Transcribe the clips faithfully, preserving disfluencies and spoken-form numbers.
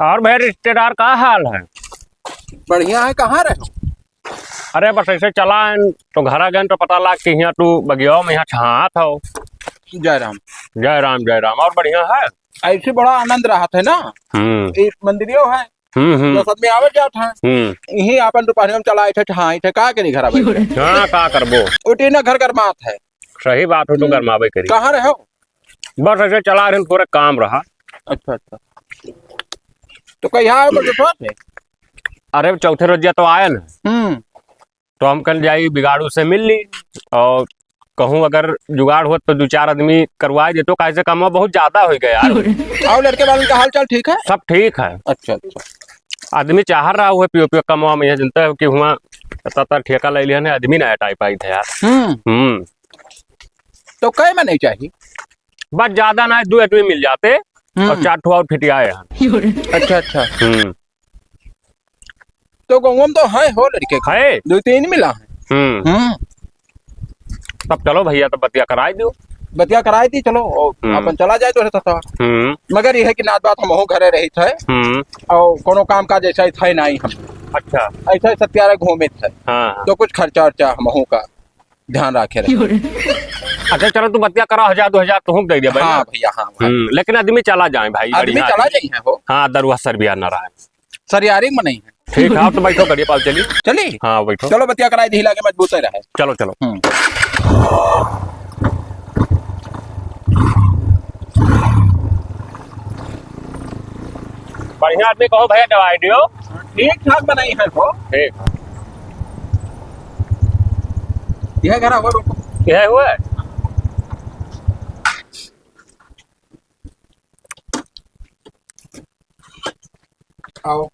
और भाई रिश्तेदार का हाल है? बढ़िया है, कहाँ रहे हो? अरे बस ऐसे चला आएन, तो घर आ गए तो पता लाग कि यहाँ तू बगिया में यहाँ छहात हो। जय राम। जय राम, जय राम। और बढ़िया है? ऐसे बड़ा आनंद रहत है ना। हम्म। एक मंदिरियो है, हम्म, हम्म। दस आदमी आवत जात है। हम्म। यही आपन दोपहर में चला आए थे, छहाई थे, का करी घर आवे? हाँ, का करबो? उठी ना घर गरमात है। सही बात हो, तो हम्म। गरमावे करी। कहाँ रहे हो? बस ऐसे चला रहे, थोड़ा काम रहा। अच्छा, अच्छा। तो कहिया आए बरसों से? अरे, चौथे रोजिया तो आए ना। हम्म। तो हम कल जाई बिगाड़ू से मिल ली और कहूँ अगर जुगाड़ होत तो दो चार आदमी करवाए देतो, काहे से कमवा बहुत ज्यादा हो गया यार। और लड़के वालन का हाल चाल ठीक है? सब ठीक है। अच्छा, अच्छा। आदमी चाह रहा हुआ पियो पियो कमवा में, यह जनता है कि हुआ इतना ठेका ले लिया ना, आदमी ना टाइप आई था यार। हम्म। हम्म। तो कै में नहीं चाहिए? बस ज्यादा ना, दो आदमी मिल जाते हम्म। और चार ठो और फिटियाए हैं। अच्छा, अच्छा। हम्म। तो गाँव में तो है हो लड़के के। है? दो तीन मिला है। हम्म। हम्म। तब चलो भैया, तब बतिया कराई दो। बतिया कराई दी, चलो, और हम्म। अपन चला जाए तो रहता था। हम्म। मगर यह है कि नात बात हमहू घरे रही थे। हम्म। और कोनो काम काज ऐसा ही था ही नहीं हम। अच्छा। ऐसा ही सत्यारे घूमे थे। हाँ, हाँ। तो कुछ खर्चा वर्चा हमहू का ध्यान रखे रहे। अच्छा, चलो, तू बतिया करा, हजार दो हजार तुहूँ दे दे भाई। हाँ भैया, हाँ भाई। हम्म, लेकिन आदमी चला जाए भाई, आदमी बढ़िया चला आदमी। जाए हो। हाँ, दरुआ सर भी आना रहा है। सरियारी में नहीं है। ठीक है, आप तो बैठो, गाड़ी पाल चली। चली? हाँ, बैठो। चलो, बतिया कराई दी, लागे मजबूत ही रहे। चलो, चलो। हम्म। बढ़िया आदमी कहो भैया, दवाई दियो। ठीक ठाक बनाई है हो। ठीक। यह घर हुआ, रुको। यह हुआ है? आओ।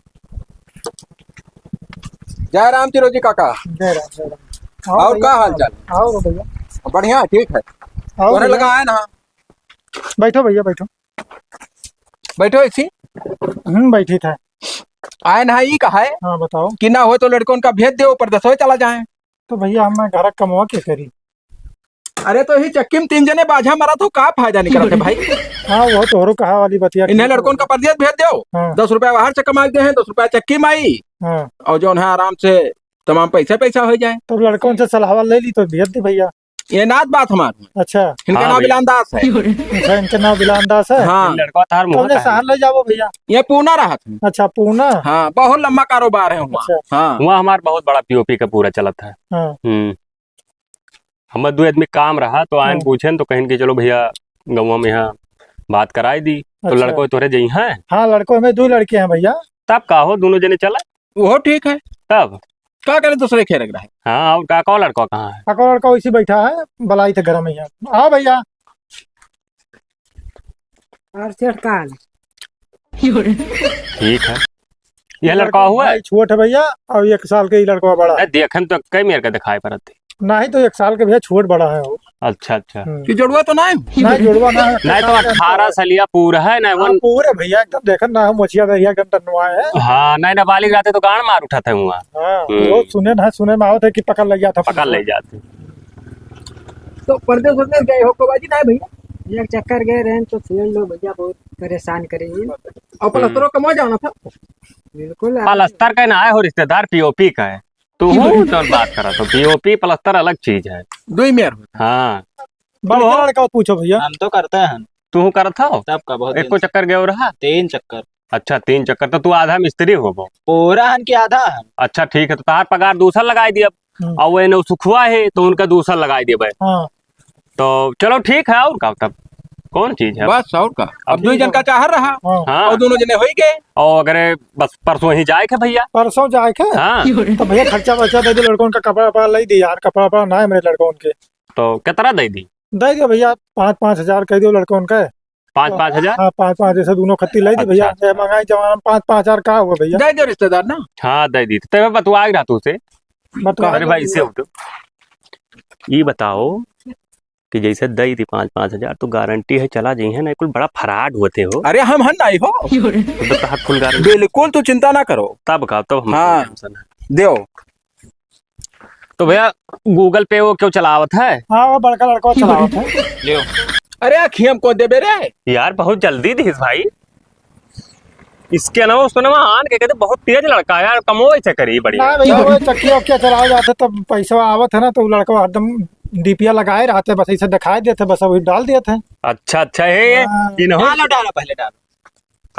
जय राम चिरोजी काका। जय राम, जय राम। आओ और भैया, का हाल चाल? आओ भैया। बढ़िया, ठीक है। आओ तोहरे भैया। लगा आए ना। बैठो भैया, बैठो। बैठो इसी। हम्म, बैठी था। आए ना, ई कहा है हाँ, बताओ। कि ना हो तो लड़कों का भेज दो, परदेस चला जाए। तो भैया, हम घर कमवा के करी? अरे, तो ही चक्की में तीन जने बाझा मरत हो, का फायदा निकलत है भाई? हाँ, वो तोहरो कहा वाली बतिया इन्हें ठीक है। लड़कों का परदेस भेज दो, हाँ। दस रुपया बाहर से कमा के दे हैं, दस रुपया चक्की में आई, हाँ। और जो है आराम से तमाम पैसा पैसा हो जाए। तो लड़कों से सलाह ले ली तो भेज दे भैया। ये नात बात हमार। अच्छा। इनका हाँ नाम भैया। बिलान दास है। अच्छा, इनका नाम बिलान दास है? हाँ। लड़का तार मुँह कौन तार। शहर ले जाबो भैया? ये पूना रहत है। अच्छा, पूना। हाँ, बहुत लंबा कारोबार है वहाँ। अच्छा। हाँ। वहाँ हमार बहुत बड़ा पीओपी का पूरा चलत है। हाँ। हम्म। हमार दो आदमी काम रहा तो आयन हाँ। पूछेन तो कहिन कि चलो भैया गौवा में यहाँ बात कराई दी। तो अच्छा। लड़को तोहरे जइहैं? हाँ, लड़को हमें दो लड़के हैं भैया। तब का हो, दोनों जने चला। वो ठीक है। तब? का करे दूसरे खेल रहा है। हाँ, और का, का लड़का कहाँ है? का लड़का वैसे बैठा है, बुलाई थे घर में यहाँ। आओ भैया। और सेठ का हाल? ठीक है। यह लड़का हुआ है? भाई छोट है भैया, और एक साल के ही लड़का बड़ा है। नहीं, देखे में तो कई मेर का दिखाई पड़त है। नहीं तो एक साल के भैया छोट बड़ा है वो। अच्छा, अच्छा। हम्म। कि जुड़वा तो नहीं? नहीं, जुड़वा ना है। नहीं तो अठारह सलिया पूरा है, नहीं हाँ, वन- पूरे भैया एकदम देखन ना, हम मोचिया दहिया एकदम टन्नुआ है। हाँ, नहीं, नाबालिग रहते तो गाड़ मार उठाते हुआ। हाँ, हम्म। वो सुने ना, सुने में आवत है कि पकड़ ले जाता, पकड़ ले जाते। तो परदेस वरदेस गए हो कबाजी ना है भैया? एक चक्कर गए रहे तो सुने लोग भैया बहुत परेशान करे हैं। और प्लस्तरो हम्म। कमा जाना था। बिल्कुल। प्लस्तर का ना है हो रिश्तेदार, पीओपी का है। तू हूँ तो बात करा तो पीओपी प्लस्तर अलग चीज है। दो ही मेर होता है। हाँ। बड़का तो लड़का पूछो भैया। हम तो करते हैं। तू हूँ करत हो? तब का बहुत दिन एको से। चक्कर गयो रहा? तीन चक्कर। अच्छा, तीन चक्कर, तो तू आधा मिस्त्री होबो। पूरा हन के आधा हन। अच्छा, ठीक है, तो तार पगार दूसर लगाई दिया। हम्म। और वो एने सुखुआ है, तो उनका दूसर लगाई दिया भाई। हाँ। तो चलो ठीक है, और का तब कौन चीज है? बस और का, अब अब दो ठीक जन है। का चाह रहा। हाँ। हाँ। और दोनों जने होई गए। और अगर बस परसों ही जाए के भैया। परसों जाए के? हाँ। तो भैया खर्चा वर्चा दे दे, लड़कों का कपड़ा वपड़ा ले दे यार, कपड़ा वपड़ा ना है मेरे लड़कों के। तो कितना दे दी? दे दियो भैया, पाँच पाँच हजार कह दियो लड़कों का। पाँच पाँच हजार? हाँ, पाँच पाँच जैसे दोनों खत्ती ले दी भैया, अच्छा। जय महंगाई जमाना में पाँच पाँच हजार का हुआ भैया? दे दियो रिश्तेदार ना। हाँ, दे दी। तब बतुआ रहा तू से। बतुआ अरे भाई, इससे उठो। ये बताओ कि जैसे दे दी पाँच पाँच हजार, तो गारंटी है चला जइहैं, नहीं कुल बड़ा फराड होते हो। अरे हम हन नहीं हो। तो तहार फुल गारंटी। बिल्कुल, तू चिंता ना करो। तब का, तब हम हाँ। टेंशन है। देव। तो भैया, Google Pay वो क्यों चलावत है? हाँ, वो बड़का लड़का चलावत है। लियो। अरे, अखियाँ को देबे रे। यार, बहुत जल्दी दिस भाई। इसके अलावा उसको ना आन के कहते, "बहुत तेज लड़का है यार, कमो ऐसे करी बढ़िया।" ना भैया, वो चक्किया उक्किया चलावे जाते, तब पैसा आवत है ना, तो वो लड़का हरदम डीपीआर लगाए रहते, बस ऐसे दिखाई देते, बस वही डाल देते हैं। अच्छा, अच्छा, हे, ये हाँ। इन्हों- डालो, डालो, पहले डालो।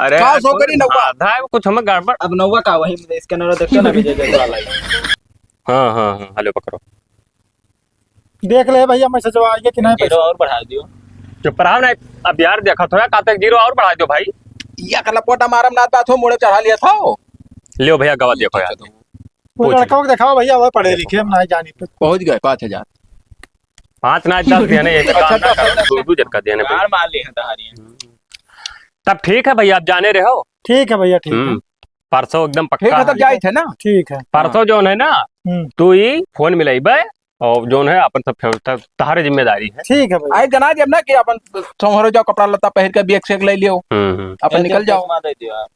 अरे का यार, सो करी नौवा? आधा है, कुछ हमें गड़बड़। अब नौवा का वही स्कैनर देखते ना, विजय जयसवाल आई। हाँ, हाँ, हाँ, हेलो, पकड़ो। देख ले भैया, मैसेज आइए कि नहीं जीरो पैसा। और बढ़ा दियो। चुप रहो ना, अब यार देखा थोड़ा, का तक जीरो और बढ़ा दो भाई। या कल पोटा मारम ना, बात हो, मोड़े चढ़ा लिया था। लियो भैया, गवा देखो यार। वो पूछ लड़का को दिखाओ भैया, वो पढ़े लिखे, हम ना जानी पे। पहुंच गए पाँच हजार। पाँच ना, दस देने, ये काम अच्छा, ना दस, करो, दस, दो, दो जन का देने पे। मार मार ली है तहारी। तब ठीक है भैया, आप जाने रहे हो। ठीक है भैया, ठीक है। हम्म, परसों एकदम पक्का ठीक है, तब है। जाई थे ना। ठीक है। परसों हाँ। जो है ना, हम्म। तू ही फोन मिलाइबे और जो है अपन सब फैमिली, तब तहारे जिम्मेदारी है। ठीक है भैया। आई जना जब ना कि अपन सोहरो जाओ, कपड़ा लत्ता पहन के बैग सैग ले लियो, हम्म, हम्म। अपन निकल जाओ। चश्मा दे दियो आप।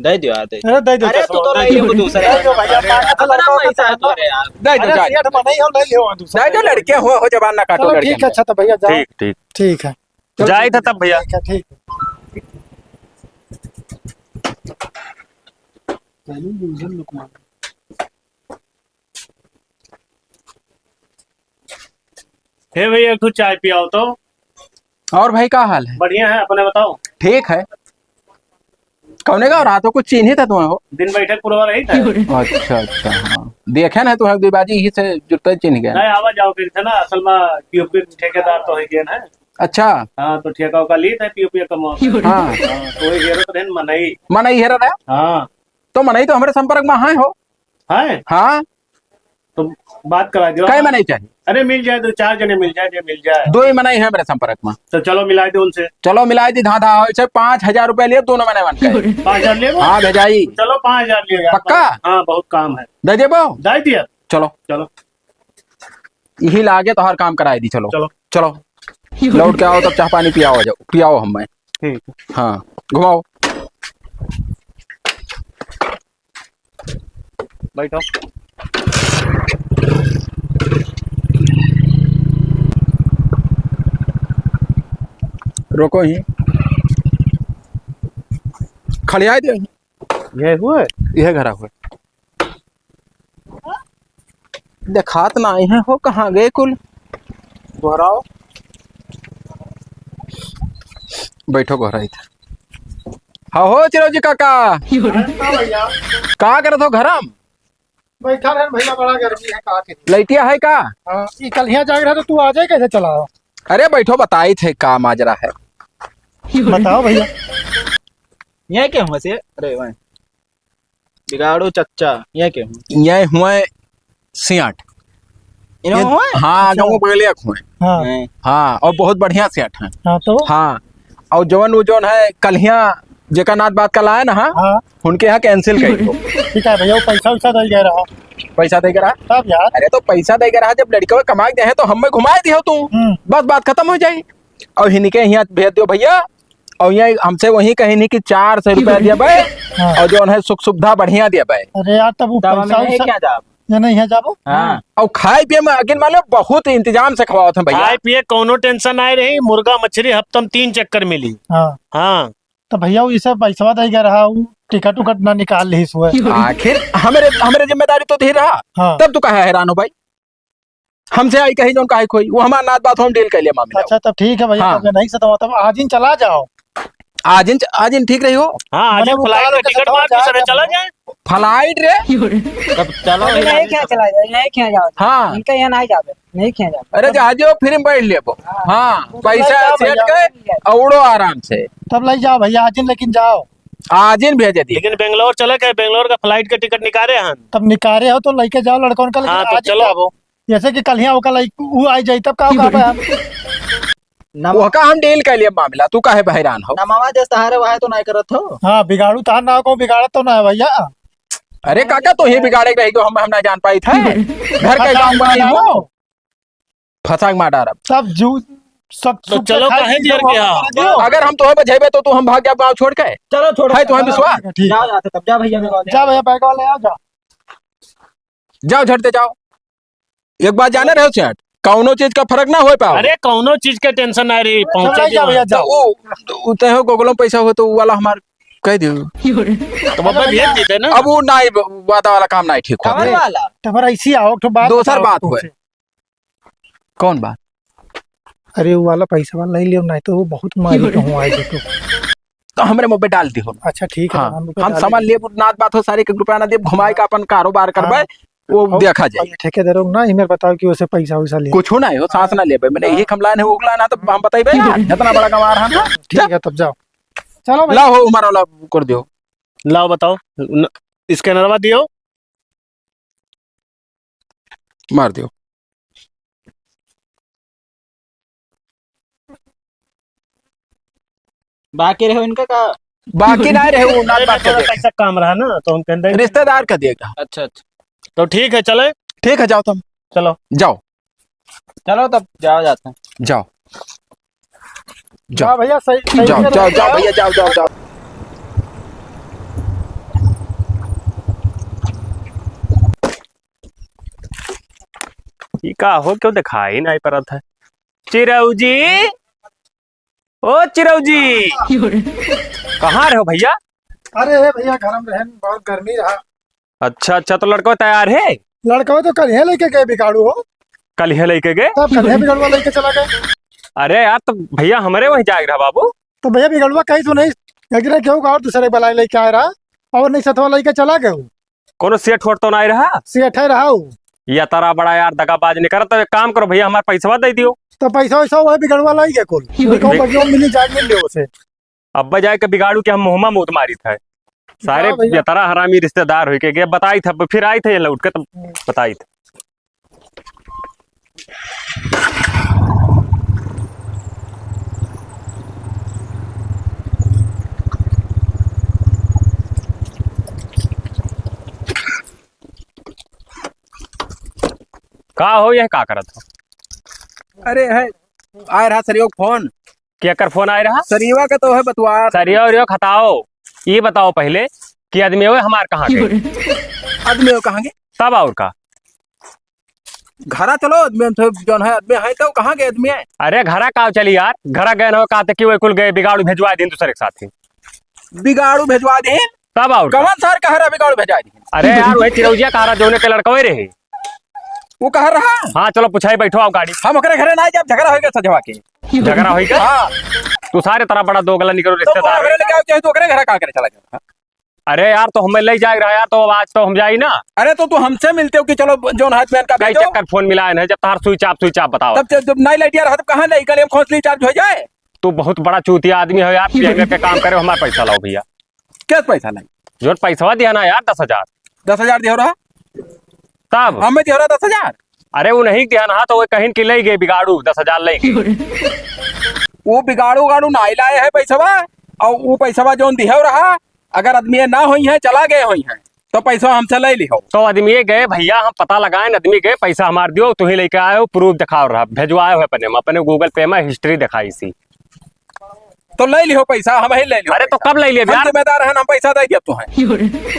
दे दियो यार, दे। अरे, दे दो अरे, चश्मा, तू तो दे ले दो। ले दूसरे दे दो भाई, आप मांगा था अपना लड़का पैसा है तो। तोरे यार। दे दो, अरे, जा। सेठ बना ही हो, ले लियो दूसरा। दे दो, लड़के हो, हो जबान ना काटो चलो, लड़के ठीक है, में। अच्छा, तो भैया जाओ। ठीक, ठीक। ठीक है। चलो, जाए ठीक था है। तब भैया। ठीक है, ठीक है। हे भैया, एक ठो चाय पियाओ तो। और भाई, का हाल है? बढ़िया है, अपने बताओ। ठीक है। कौने गाँव रहा तो कुछ चिन्हित है तुम्हें हो? दिन बैठक पुरवा रही था। अच्छा, अच्छा, हाँ। देखे ना तुम्हें दीवाजी, यही से जुड़ते चिन्ह गए। नहीं, आवा जाओ फिर थे ना, असल में पीओपी ठेकेदार तो है गए ना। अच्छा। हाँ, तो ठेका उका ली था पीओपी कमवा। हाँ। हाँ, तो वही हेरत रहन मनई। मनई हेरत है? हाँ। तो मनई तो हमारे संपर्क में है हो। है? हाँ। तो बात करा दो। कै मनई चाहिए? अरे मिल जाए, दो चार जने मिल जाए, जे मिल जाए। दो ही मनई है मेरे संपर्क में। तो चलो मिला दो उनसे। चलो मिला दी, धाधा हो, इसे पाँच हजार रुपया लिए दोनों मनई बन के। पाँच हजार ले लो। हाँ, भेजाई। चलो पाँच हजार लिए यार। पक्का? हाँ, बहुत काम है। दे देबो? दे दिया। चलो। चलो। यही लागे तो हर काम कराई दी, चलो। चलो। चलो। लौट के आओ तब चाह पानी पियाओ, जाओ, पियाओ हमें। ठीक। हाँ, घुमाओ। बैठो। रोको ही। खड़िया दे। यह हुए? यह घरा हुए। देखात नाहीं है हो, कहाँ गए कुल? गोहराओ। बैठो गोहराई था। हाँ हो चिरौजी काका। हाँ भैया। का करत हो घरम? बैठा रहन भैया, बड़ा गर्मी है, का करी? लइटिया है का? हाँ, ई कल्हिया जाग रहा तो तू आ जाए, कैसे चला हो? अरे बैठो, बताई थे का माजरा है। बताओ भैया। ये क्या हुआ से? अरे वाह। बिगाड़ो चच्चा, ये के हुए? ये हुए सियाट। इन्हों ये हुए? हाँ, अच्छा। गाँव बगलिया के हुए। हाँ। हैं। हाँ, और बहुत बढ़िया सियाट हैं। हाँ, तो? हाँ, और जौन वो जौन है कल्हिया जेका नात बात का लाया ना, हाँ? हाँ। उनके यहाँ cancel कर दो। ठीक है भैया, वो पैसा वैसा दे गए रहा। पैसा दे गए रहा? तब यार। अरे तो पैसा दे गए रहा, जब लड़के कमा के दे हैं तो हमें घुमा दियो तू। हम्म। बस बात खत्म हो जाई। और इनके यहाँ भेज दियो भैया, और यहाँ हमसे वही कही नहीं कि चार सौ रुपया दिया बे, हाँ। और जौन है सुख सुविधा बढ़िया दिया बे। अरे यार, तब वो तब हम पैसा नहीं वैसा क्या जाब? ये नहीं है जाबो? हाँ। और खाए पिए में अकिन मान लो बहुत इंतजाम से खवावत हैं भैया। खाए पिए कौनो tension नाहीं रही, मुर्गा मछली हफ्ता में तीन चक्कर मिली। हाँ। हाँ। तो भैया वो इसे पैसवा दे गया रहा, वो टिकट उकट ना निकाल ली इस हुए। आखिर हमरे, हमरे जिम्मेदारी तो दी रहा। हाँ। तब तू काहे हैरान हो भाई? हमसे आई कही जौन काहे खोई, वो हमार नात बात हम deal कर लिया मामला। अच्छा, तब ठीक है भैया, हाँ। तब नहीं से तो तब आज ही चला जाओ। आज ही, आज ही ठीक रही हो? हाँ, आज मने हम वो flight कार का के टिकट मार के चला सरे जाओ। चला जाए। Flight रे? तब चलो, अभी नहीं क्या चला जाए, नहीं क्या जाओ। हाँ। इनका यहाँ नहीं जावे, नहीं क्या जावे। अरे, जहाजे free में बैठ लेबो। हाँ। हाँ, तो पैसा ले जाओ सेट भैया। के, और उड़ो आराम से। तब ले जाओ भैया, आज ही लेकिन जाओ। आज ही भेज दी। लेकिन बेंगलोर चले के, बेंगलोर का flight का टिकट निकाले हन। तब निकाले हो तो लेके जाओ लड़कन का, लेकिन हाँ, तो आज ही चलो। जाओ। जैसे कि कल ही ओका लाइक ऊ आ जाई, तब का, का बा? नम- ओका हम deal कर लिए मामला, तू काहे बहरान हो? नमवा जस तहारे वहे तो नहीं करत हो। हाँ, बिगाड़ू तहार ना को बिगाड़त तो ना है भैया। अरे काका, तो ही बिगाड़े के रही तो हम, हम ना जान पाई थे। घर के फंसा गाँव के बनाई मार हो। डारब। फंसा के मार डारब। तब जू-, सब तो सुख से चलो, खाए काहे पी देर के लो, आओ? अगर हम तोहे बझेबे तो तू हम भाग जाब गाँव छोड़ के? चलो, छोड़ो। है तुम्हें विश्वास? ठीक है। जा, जा, तब जा भैया, जा। जा भैया, बैग वाले आ जा। जाओ, झट दे जाओ। एक बात जाने रहे हो सेठ, कौनो चीज का फर्क ना हो पाओ। अरे, कौनो चीज के tension ना रही, पहुंचा चला जा दियो। भैया, तो जाओ। वो, तो वो तय हो, Google में पैसा हो तो वो वाला हमार कह दियो। तो बाबा भेज देते ना। अब वो नाहीं, वादा वाला काम नाहीं ठीक हुआ। कवन वाला? तो फिर ऐसी आओ, तो बात दोसर बताओ बात हुए। तुमसे। कौन बात? अरे, वो वाला पैसा वाला नहीं लियो, नहीं तो वो बहुत मारी कहूँ आए देखो। तो हमरे मुँह पे डाल दियो। अच्छा, ठीक है, हाँ, हम रुपया हम डाल सामान देंगे। लेब, नात बात हो, सारे के रुपया ना देब, घुमाए का अपन कारोबार करबे, हाँ। वो और देखा जाए। ठेकेदारों ना, इमें बताओ कि उसे पैसा वैसा लिया। कुछ ना हो, सांस ना लेबे, मैंने हाँ। यही खमलान है, उगला ना, तो हम बताइबे ना, इतना बड़ा गंवार है ना। ठीक है, तब जाओ। चलो भाई। लाओ हो, हमारा वाला कर दियो। लाओ, बताओ, न-, स्कैनरवा दियो। मार दियो। बाकी रहे इनका का? बाकी ना रहे, वो नात अरे, बात कर थोड़ा दे। पैसा काम रहा ना, तो हम कहते हैं रिश्तेदार का दिएगा। अच्छा, अच्छा। तो ठीक है, चले? ठीक है, जाओ तुम। चलो। जाओ। चलो तब, जाओ जाते हैं। जाओ। जाओ। जाओ भैया, सही, सही जाओ, से जाओ, रहो। जाओ भैया, जाओ, जाओ, जाओ। ई का हो, क्यों दिखाई नहीं पड़त है? चिरऊ जी, ओ चिरऊ जी, कहाँ रहो भैया? अरे हे भैया, घर में रहन, बहुत गर्मी रहा। अच्छा, अच्छा, तो लड़को तैयार है? लड़को तो कल ही लेके गए बिगाड़ू हो। कल ही लेके गए? तब कल ही बिगड़वा लेके चला गए। अरे यार, तो भैया हमरे वहीं जाए रहा बाबू। तो भैया बिगड़वा कहीं तो नहीं, लेकिन केहू का और दूसरे बलाए लेके आए रहा, और नहीं सतवा लेके चला गए हो। कोनो सेठ वेठ तो नाहीं रहा? सेठ है रहा हो। या तारा बड़ा यार दगाबाज निकरा, तो एक काम करो भैया, हमार पैसवा दे दियो। तो पैसा वैसा वही बिगड़वा लाई गए कुल। बिग- कहूँ पर जो मिली जाए मिल लियो उसे। अब जाए के बिगाड़ू के हम मुँहमा मूत मारित है। सारे जाओ भैया। या तारा हरामी रिश्तेदार होई के गए, बताई था, फिर आई थे ये लौट के, तब बताई थे। का हो, यह का करत हो? अरे है, आए रहा सरियो फोन। केकर फोन आए रहा? सरियवा का तो है बतवा। सरियो उरियो खताओ, ये बताओ पहले कि आदमी वो हमार कहाँ गए? आदमी वो कहाँ गए? तब और का? घरा चलो, आदमी हम तो जौन है, आदमी है तो कहाँ गए आदमी है? अरे घरा का चली यार, घरा गए न हो, कहा थे कि वो कुल गए, बिगाड़ू भेजवा दिन दूसरे के साथ ही। बिगाड़ू भेजवा दिन? तब और का? कौन सार कहा रहा बिगाड़ू भेजवा दिन? अरे यार, वही चिरौजिया कहा रहा, जोने के लड़कवे रहे। वो कहा रहा? हाँ, चलो पूछाई, बैठो, आओ गाड़ी। हम ओकरे घरे ना जाब, झगड़ा होइगा सजवा के। झगड़ा होइगा? हाँ। तू सारे तरह बड़ा दोगला निकलो तो रिश्तेदार। ओकरे लेके आओ, चाहे तू ओकरे घरे का करे चला गया? अरे यार, तो हमें ले जाए रहा यार, तो आज तो हम जाई ना। अरे तो तू हमसे मिलते हो कि चलो जौन हाथ में इनका कई भेजो। चक्कर फोन मिलाए ना, जब तार switch off, switch off बताओ। तब जब, जब नाई लाइट यार, तब कहाँ ले, कल हम खोस ली चार्ज हो जाए। तू बहुत बड़ा चूतिया आदमी हो यार, ये का काम करे, हमारा पैसा लाओ भैया। क्या पैसा लाई? जो पैसा दिया ना यार, दस हजार। दस हजार दिया रहा? तब? हमें दिया रहा दस हजार। अरे वो नहीं दिया ना, तो वो कहीं की ले गए बिगाड़ू, दस हजार ले गए। वो बिगाड़ू उगाड़ू ना लाए है पैसवा, और वो पैसवा जौन दिया रहा, अगर आदमी ना होई है, चला गए होई है, तो पैसा हमसे ले लिहो। तो आदमी गए भैया, हम पता लगाए, आदमी गए, पैसा हमार दियो, तू ही लेके आए हो, proof दिखाओ रहा, भेजवाए हो अपने में, अपने Google Pay में history दिखाई सी। तो ले लिहो पैसा, हम ही ले लिहो अरे तो पैसा। कब ले लियो हम यार? जिम्मेदार है ना, हम पैसा दे दिया तू है।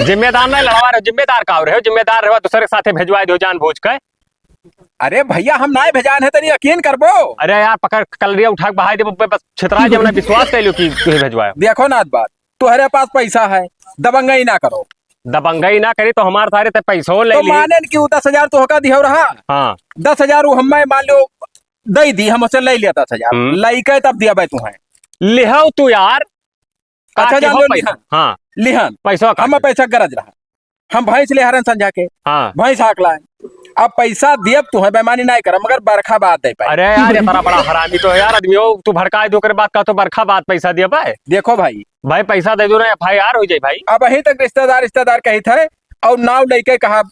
जिम्मेदार नहीं लड़वा रहे, जिम्मेदार का रहे हो, जिम्मेदार रहे दूसरे के साथे भेजवा दियो जानबूझ के। अरे भैया, हम ना भेजान है, तनी यकीन करबो। अरे यार, पकड़ कलरिया उठा के बहाई दे, बस छितरा जे, हमने विश्वास कर लियो कि तू ही भेजवाया। देखो ना बात, तुहरे पास पैसा है, दबंगई ना करो। दबंगई ना करी तो हमार सारे ते पैसो ले तो ली। माने कि वो दस हजार तोहका दिहो रहा। हाँ। दस हजार वो हमें मान लो दे दी, हम उसे ले लिया दस हजार। हम्म। लइके तब दिया भाई तुहें। लिहाओ तू यार। अच्छा, का जान दिहो लो, पैसा? लिहन। हाँ। लिहन। पैसा का? हम पैसा गरज रहा। हम भैंस ले हरन संझा के। हाँ। भैंस हाक लाए। अब पैसा दियब तुहें, बेमानी नाहीं करब, मगर बरखा बाद दे पाए। अरे यार, ये बड़ा बड़ा हरामी तो है यार, आदमी हो, तू भड़काए दो, ओकरे बाद का तो बरखा बाद पैसा दिया भाई। देखो भाई। भाई पैसा दे दो ना, F I R हो जाए भाई। अब अहीं तक रिश्तेदार, रिश्तेदार कही थे, और नाव लेके कहा,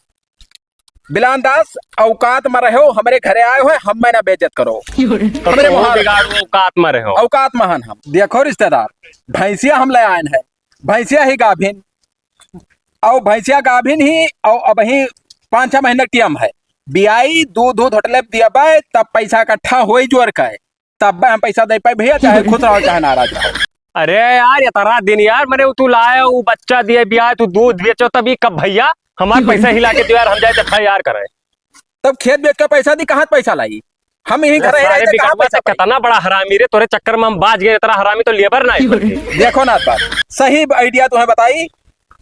बिलान दास, औकात में रहो, हमरे घरे आए हो, हम मैं ना बेइज्जत करो। तो हमरे तू मोहाल बिगाड़ू, औकात में रहो। औकात में हन हम। देखो रिश्तेदार, भैंसिया हम ले आए हैं, भैंसिया ही गाभिन, और भैंसिया गाभिन ही, और अबहीं पाँच छह महीने के time है, बियाई, दूध, दूध होटले दिया बाय, तब पैसा इकट्ठा होई जोर का है। तब हम पैसा दे पाए भैया, चाहे खुश रहो, चाहे नाराज रहो। अरे यार, इतना दिन यार, मने तू लाए, वो बच्चा दिए, बियाह, तू दूध बेचो, तब ई कब भैया? हमार पैसा हिला के दो यार, हम जाए तो F I R करे। तब खेत बेच के पैसा दी, कहाँ से पैसा लाई? हम यही घर रहे सारे रहते, कहाँ बिगड़वा पैसा तो पाई? कितना बड़ा हरामी रे, तोरे चक्कर में हम बाज गए, इतना हरामी तो लेबर ना है। देखो ना बात, सही idea तुम्हें बताई,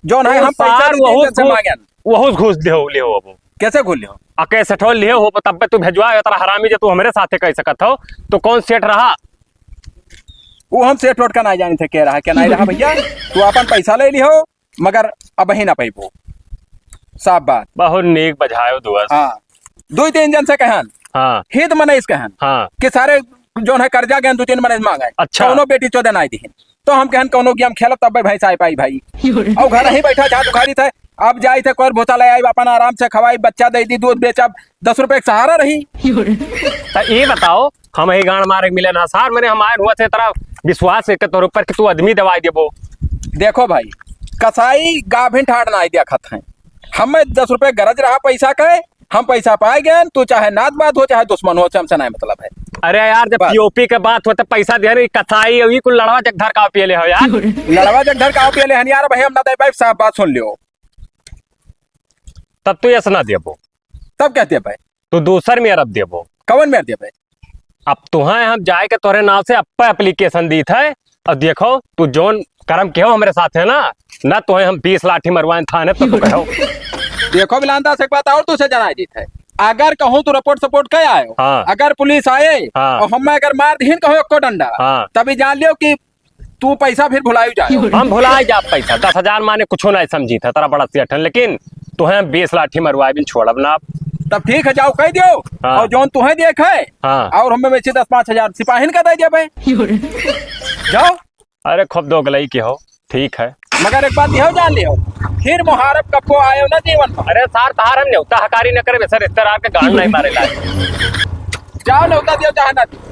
जौन है हम पैसा सार दे वहू देंगे, घूस, मांगन। वहू घूस ले हो, ले हो अब। कैसे घूस ले हो? आ कैसे ठो ले हो, तब पे तू भेजवा, इतना हरामी जो तू हमरे साथे कह सकत हो, तो कौन सेठ रहा? वो हम सेठ वेठ का नहीं जानी थे, क्या रहा, क्या नहीं रहा भैया, तू अपन पैसा ले लिहो, मगर अब ही ना पैबो। साफ बात। बहुत नीक बझायो दोस्त। हाँ, दुई तीन जन से कहन, हाँ। हित मनई से कहन हाँ। कि सारे जौन है कर्जा गहन दुई तीन मनई से मांगे, अच्छा। कौनो बेटी चोदे नाई दिहिन। तो हम कहन कौनो game खेलब तब भैंस आए पाई भाई। और घर ही बैठा झाट उखाड़ी थे, अब जाई थे कोर भूसा ले आई, अपन आराम से खवाई, बच्चा दे दी, दूध बेचब, दस रुपए का सहारा रही। तो ये बताओ, हम ही गांड मारे के मिले ना सार, मैंने हम आए हुआ थे तेरा विश्वास है कि तोर ऊपर कि तू आदमी दवाई देबो। देखो भाई, कसाई गाभिन ठाड़ ना आई दिया खत है, हमें दस रुपए गरज रहा पैसा के, हम पैसा पाए गए, तू चाहे नात बात हो, चाहे दुश्मन हो, हमसे नहीं मतलब है। अरे यार, जब बस। पीओपी के बात हो तो पैसा दिया नहीं, कसाई अभी कुल लड़वा जगधर का पिए ले हो यार। लड़वा जगधर का पिए ले हन यार, भाई हम ना दे पाए, साफ बात सुन लियो। तब तू ऐसा ना देबो। तब क्या देबे? तू दूसर मेर अब देबो। कवन मेर देबे? अब तुहें हम जाए के तोरे नाव से अप्पे application दी थे, और देखो तू जौन करम के हो हमरे साथ है ना, ना तुहें हम बीस लाठी मरवाए थाने तो तू कहो। देखो बिलांदा से एक बात और तुझसे जनाई दी थे, अगर कहूँ तू report सपोर्ट के आयो, हाँ। अगर पुलिस आए हाँ। और हमें अगर मार दीन कहो एको डंडा, हाँ। तभी जान लियो कि तू पैसा फिर भुलाई जाए। हम भुलाई जा पैसा, दस हजार माने कुछो नहीं समझी था, तेरा बड़ा सेठ है, लेकिन तुहें हम बीस लाठी मरवाए बिन छोड़ब ना। तब ठीक है, जाओ कह दियो। हाँ। और जौन तुहें देखे, हाँ। और हमें वैसे दस पाँच हजार सिपाहिन का दे देबे। जाओ। अरे खूब दोगलई के हो, ठीक है। मगर एक बात यह जान लियो, फिर मुहारब कब्बो आयो ना जीवन में। अरे सार, तहार हम न्योता हकारी न करे, वैसे रिश्तेदार के गांड नहीं मारे लाए। जाओ न्योता दियो, चाहे ना दियो।